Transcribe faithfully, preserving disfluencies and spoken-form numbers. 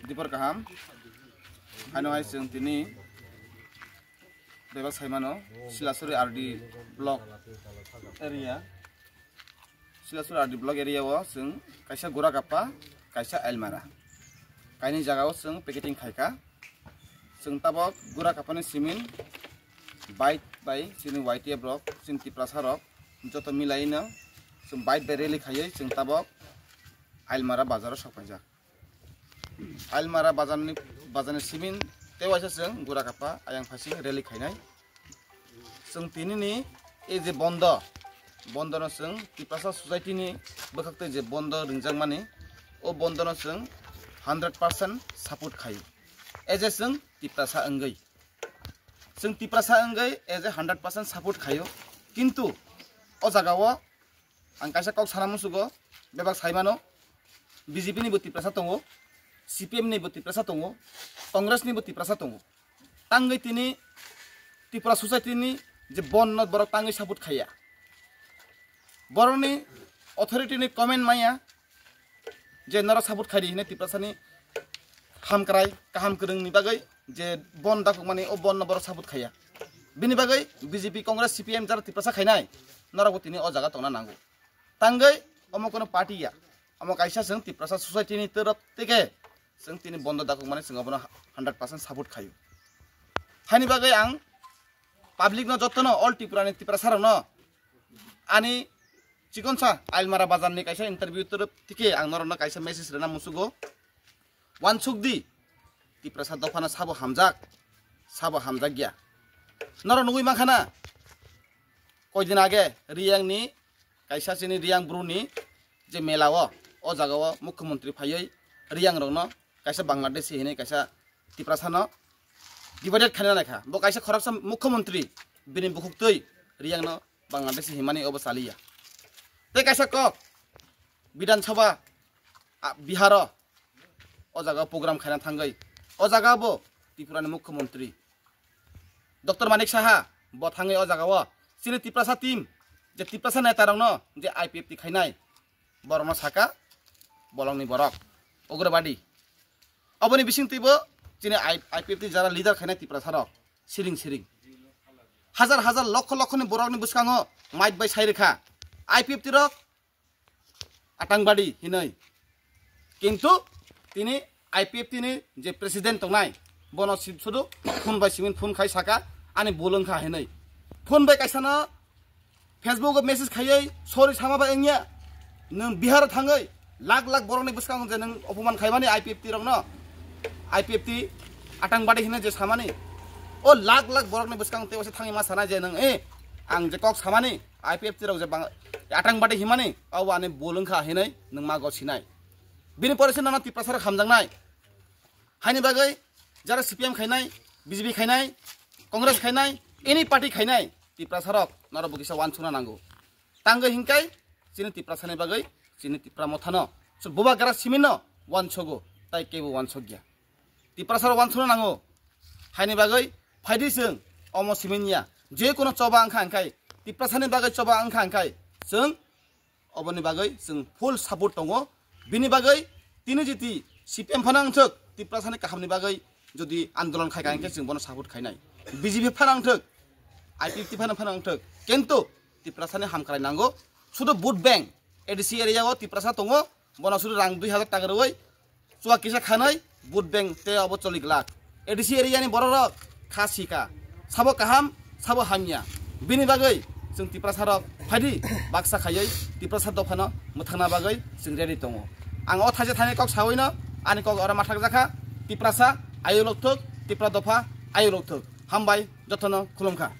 Dipor kaham. Ano hai chwng tini bebak saimano Silasuri R D block area. Silasuri R D block area o chwng kaisa gura kappa, kaisa almara. Kaini jaga o chwng packeting khaika. Chwng tabok gura kapani simin bike bai chini Y T F rok, chini Tiprasa rok joto milaino chwng bike bai rally khaiwi chwng tabok Ailmara bazaro sokpaijak. Ailmara bazarni, bazarni simin tei waisa chwng gura kappa ayang phaising rally khainai. Chwng tinini e je bondo, bondono chwng Tiprasa society ni bwkhak tei je bondo ringjakmani, o bondono chwng hundred percent support khai. E je chwng Tiprasa wngwi. Chwng Tiprasa wngwi e je hundred percent support khaio. Kintu o jagao ang kaisa kok sana musugo, bebak saimano, B J P ni bo Tiprasa tongo, C P M ni bo Tiprasa tongo, Congress ni bo Tiprasa tongo. Tangwi tini Tripura society ni je bon no borok tangwi support khaiya. Borokni authority ni comment maya je norok support khaidi hine Tiprasa ni hamkrai kaham kwrwng ni bagwi je bon dakuk mani o bon no borok support khaiya. Bini bagwi B J P, Congress, C P M jara Tiprasa khainai norok bo tini o jaga tongna nango. Tangwi omo kono party ya. Omo kaisa chwng Tiprasa society ni torop teke chwng tini bondo dakuk mani chwng obono hundred percent support khaio. Haini bagwi ang public no jotono all Tripura ni Tiprasa rokno ani chikonsa Ailmara bazar ni kaisa interview torop teke ang norokno kaisa message rwna musugo. Wansuk di, Tiprasa dophano sabo hamjak, sabo hamjak ya. Norok nugwi mankha na, koidin age Riyang ni kaisa chini Riyang bru ni je mela o, o jaga o mukhyamantri phaiwi Riyang rokno kaisa Bangladeshi hinwi kaisa Tiprasa no divided khaina naikha. Bo kaisa khoroksa mukhyamantri, bini bukhuktwi Riyang no Bangladeshi himani obo chaliya. Tei kaisa kok, Bidhan Sabha, a, Bihar o, o jaga o program khaina thangwi. O jaga bo Tripura ni mukhyamantri Doctor Manik Saha bo thangwi o jaga o chini Tiprasa team, je Tiprasa neta rokno je I P F T khainai, borokno saka bolongni borok, ugrabadi. Oboni bisingtwi bo chini I P F T jara leader khainai Tiprasa rok siring siring. Hajar hajar lokho lokhoni borokni bwskango mic bai sai rwkha I P F T rok atangbadi hinwi. Kintu tini I P F T ni je president tongnai, bono si-, sudu phone bai simin phone khai saka, ani bul wngkha hinwi. Phone bai kaisano Facebook o message khaiwi, "Sorry sama bai wngya, nwng Bihar o thangwi lakh lakh borokni bwskango je nwng opoman khaimani I P F T rokno, I P F T atangbadi hinwi je samani, o lakh lakh borokni bwskango tei waisa thangwi ma sanai je nwng, eh, ang je kok samani, I P F T rok je bang-, atangbadi himani, abo ani bul wngkha hinwi nwng ma go sinai." Bini pore se nono Tiprasa rok hamjaknai. Haini bagwi jara C P M khainai, B J P khainai, Congress khainai, any party khainai, Tiprasa rok norok bo kisa wansukna nango. Tangwi hinkai chini Tiprasa ni bagwi chini Tipra mothano, so bubagra siminno wansugo, tai kebo wansukya. Tiprasa rok wansukna nango. Haini bagwi phaidi chwng omo simin ya. Je kono choba wngkha hinkai, Tiprasa ni bagwi choba wngkha hinkai, chwng oboni bagwi chwng full support tongo. Bini bagwi tini jiti C P M phano wngthok, Tiprasani kahamni bagwi jodi andolon khai kha hinkhe chwng bono support khainai. B J P phano wngthok, I P F T phano, phano wngthok, kintu Tiprasani hamkrai nango. Sudu vote bank A D C area o Tiprasa tongo, bono sudu rang dui hajar taka rwui chuwa kisa khanai vote bank tei obo choli glak. A D C area ni borok rok kha sika, sabo kaham, sabo hamya. Bini bagwi chwng Tiprasa rok phaidi baksa khaiwi Tiprasa dophano mwthangna bagwi chwng ready tongo. Ang o thaisa thaini kok sawino ani kok oro mathak jakha, Tiprasa ayuk lokthok, Tipra dopha ayuk lokthok. Hambai, jotono khulumkha.